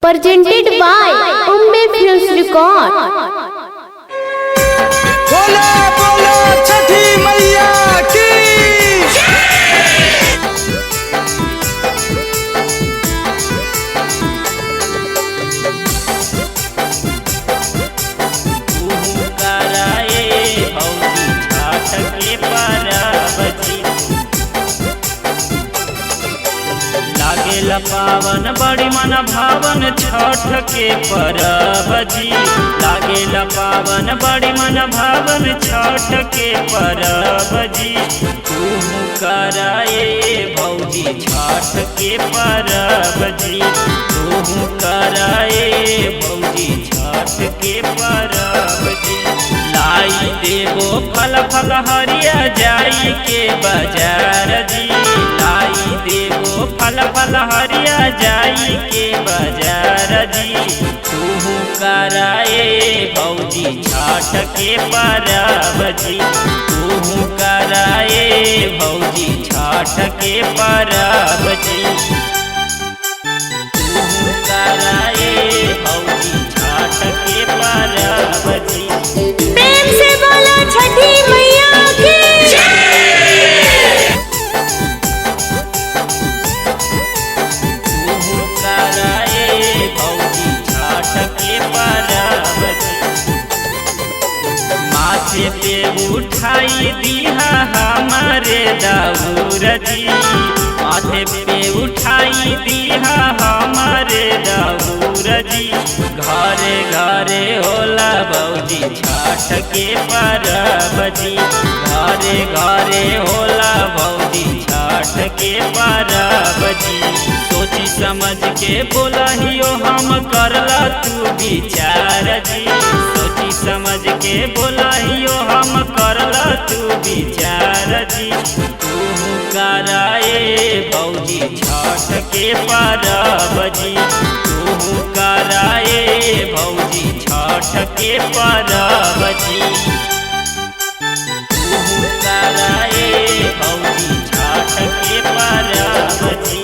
Presented by Ambe Films Record. बोला बोला छठी मैया की। लागेला पावन बड़ी मन भावन छठ के परब जी। लागेला पावन बड़ी मन भावन छठ के परब जी। तू कराए भौजी छठ के परब जी। तू कराए भौजी छठ के परब जी। लाई देबो फल फल हरिया जाई के बाजार जी। लाई देबो फल फल हरिया जाई के बाजार जी। तू कराए भौजी छठ के परब जी। तू कराए भौजी छठ के परब जी। तू कराए भौजी छठ के परब जी। प्रेम से बोलो छठी मैया की। कराए भौजी छठ के परब जी। माथे पे उठाई दिहा हमारे दाऊर जी। माथे पे उठाई दिहा हमारे दाऊर जी। घरे घरे होला भौजी छठ के परब जी। घरे घरे होला भौजी छठ के परब जी। सोची समझ के बोलहियो हम करला तू विचार जी। सोची समझ के बोलहियो हम करला तू विचार जी। तू कराए भौजी छठ के परब जी। तू कराए भौजी छठ के परब जी। तू कराए भौजी छठ के परब जी।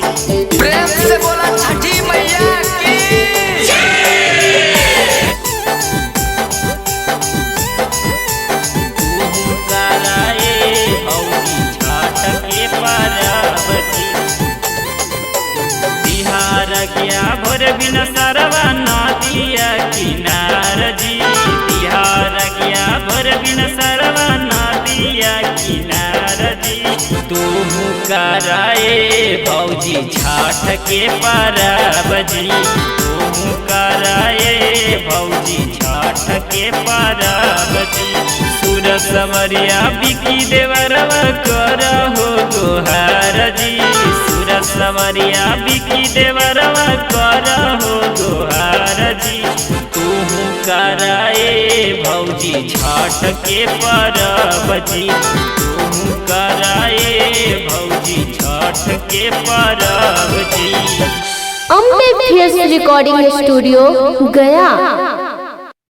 प्रेम से बोला छठी मैया की। कराए भौजी छठ के परब जी। बिहार गया भोर बिन सरवा नदिया किनार जी। बिहार गया भोर बिन सरवा नदिया किनार जी। तू कराए भौजी छठ के परब जी। तू कराए भौजी छठ के परब जी। सुर समरिया बिकी देवरवा करहो गोहार जी। सुर समरिया बिकी देवरवा करहो गोहार जी। तू कराए भौजी छठ के परब जी। तू कराए भौजी छठ के परब जी। Ambe Films Recording Studio, Gaya.